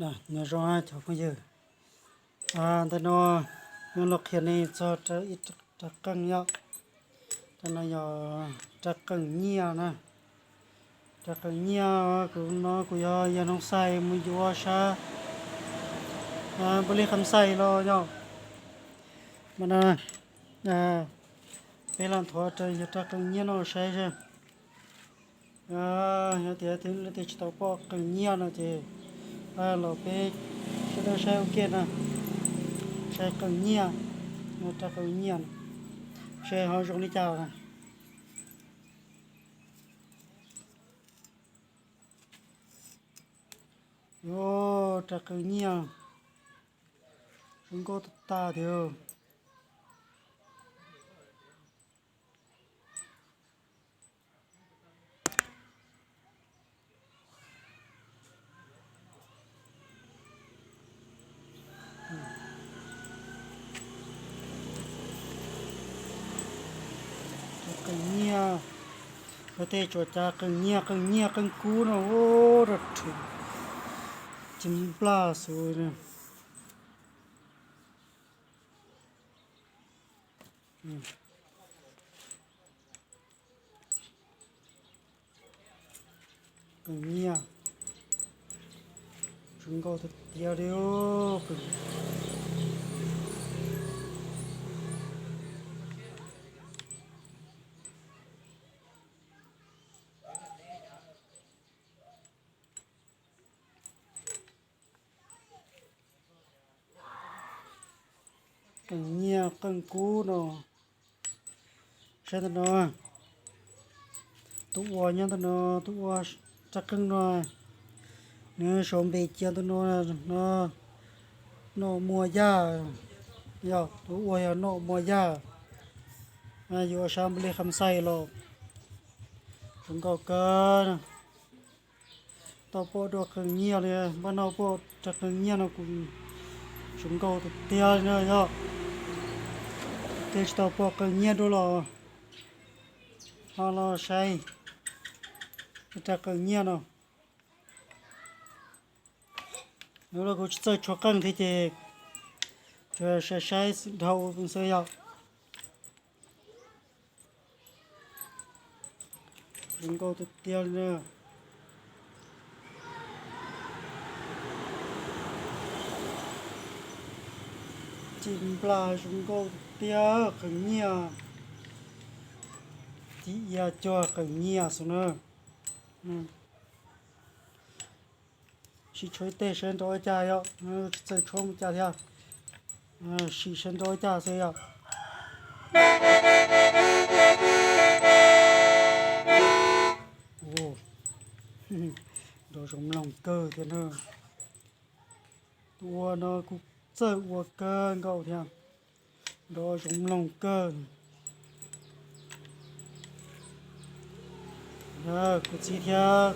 Nyob zoo cov phooj ywg, ntawm no yuav los qhia nej txog ib rab qeej yom. Rab no yog rab qeej nyiaj na. Rab qeej nyiaj, kuv no kuv yog yawg Noog Xais mus yuav sab Npus Lis Kham Xais los yog. Mas na, peb los nthuav rau yog rab qeej nyiaj no saib seb. Yog tias leej twg tsis tau pom qeej nyiaj no ces los peb sawv daws saib ua ke na. Saib qeej nyiaj, rab qeej nyiaj seb ho zoo li cas na. Rab qeej nyiaj zoo nkauj tag tag tiag. Qeej nyiaj, luag tej tsuas cav qeej nyiaj, qeej nyiaj, qeej kub no ua rau rhwv ci nplaj xwb. Qeej nyiaj zoo nkauj tiag tiag li. Qeej nyiaj qeej kub no. Saib ntawm no, tus ua nyob ntawm no, tus ua rab qeej no, nws sau npe cia ntawm no, no Nom Muas Yaj, yog tus ua yog Nom Muas Yaj. Yuav sab Npus Lis Kham Xais los zoo nkauj kawg. Tau pom dua qeej nyiaj li, npaj no pom rab qeej nyiaj no kuj zoo nkauj tiag tiag li na yog. Leej twg tsis tau pom qeej nyiaj dua los ho los saib rab qeej nyiaj no. Hnub no kuv tsis txawj tshuab qeej thiab ces tsuas saib saib dhau xwb yom. Zoo nkauj tiag tiag li na. Ci nplaj zoo nkauj tiag, qeej nyiaj. Ci ia cuag qeej nyiaj xwb na. Sim tshuab ib teg saib nrov ua cas yom, tsis txawj tshuab mus cas thiab. Sim saib nrov ua cas xwb yom. Nrov zoo mloog kawg thiab na. Tus ua no kuj txawj ua kawg nkaus thiab. Nrov zoo mloog kawg. Kuv txiv thiab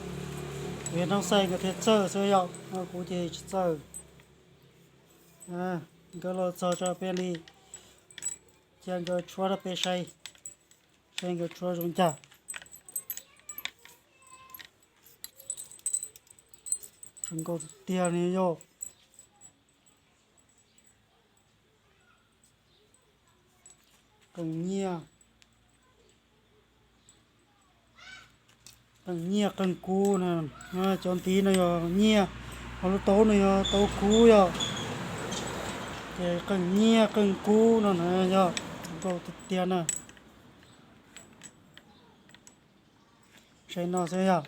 kuv yawg Noog Xais nkawd thiaj txawj xwb yom, kuv ces tsis txawj. Nkawd los txog tso peb li, cia nkawd tshuab rau peb saib, saib nkawd tshuab zoo cas. Zoo nkauj tiag tiag li yom. Qeej nyiaj, qeej nyiaj qeej kub na. Cov ntiv no yog nyiaj, ho lub taub no yog taub kub yom. Ces qeej nyiaj qeej kub no na yog zoo nkauj tiag tiag na. Saib no xwb yog.